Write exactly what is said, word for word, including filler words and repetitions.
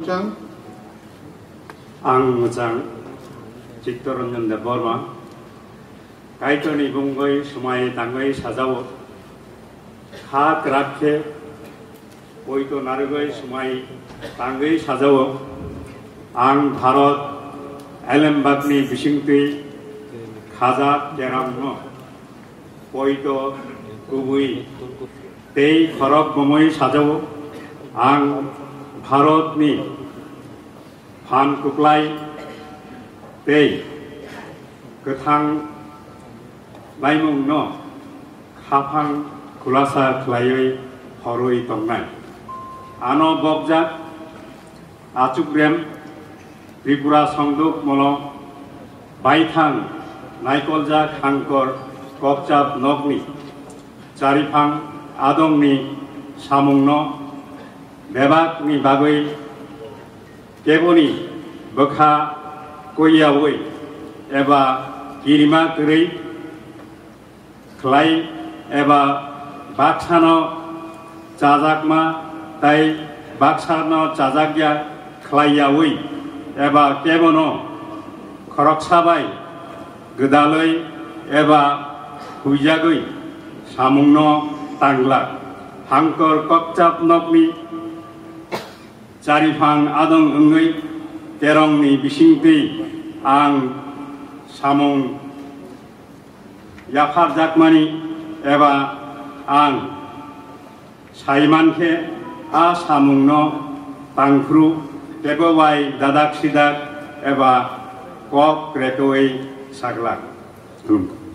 Ang mwchang Chittoranjan Debbarma, Kaitorni bumungwi swmai tangwi sajao, kha kwrak khe poito narwgwi swmai tangwi sajao. Ang Bharat elembakni bisingtwi khaja keramno poito kubui tei khorok bomwi sajao. Ang Bharatni phan kwplai tei kwthang laimungno khaphang khulasa khlaiwi horwi tongnai. Ano bokjak achukrem Tripura Songduk Molo baithang naikoljak Hangkor Kokchap Nokni Chariphang Adongni samungno bebakni bagwi keboni bwkha koiyaui eba kirima kwrwi khlai eba baksano chajakma tei baksano chajakya khlaiyaui eba kebono khoroksa bai gwdalwi eba huijagwi samungno tangla. Hangkor Kokchap Nokni Chariphang Adong wngwi kerongni bisingtwi ang samung yapharjakmani eba ang saimankhe a samungno tangphru teibo bai dadak sidak eba kok krekwi saglak. Khulumkha.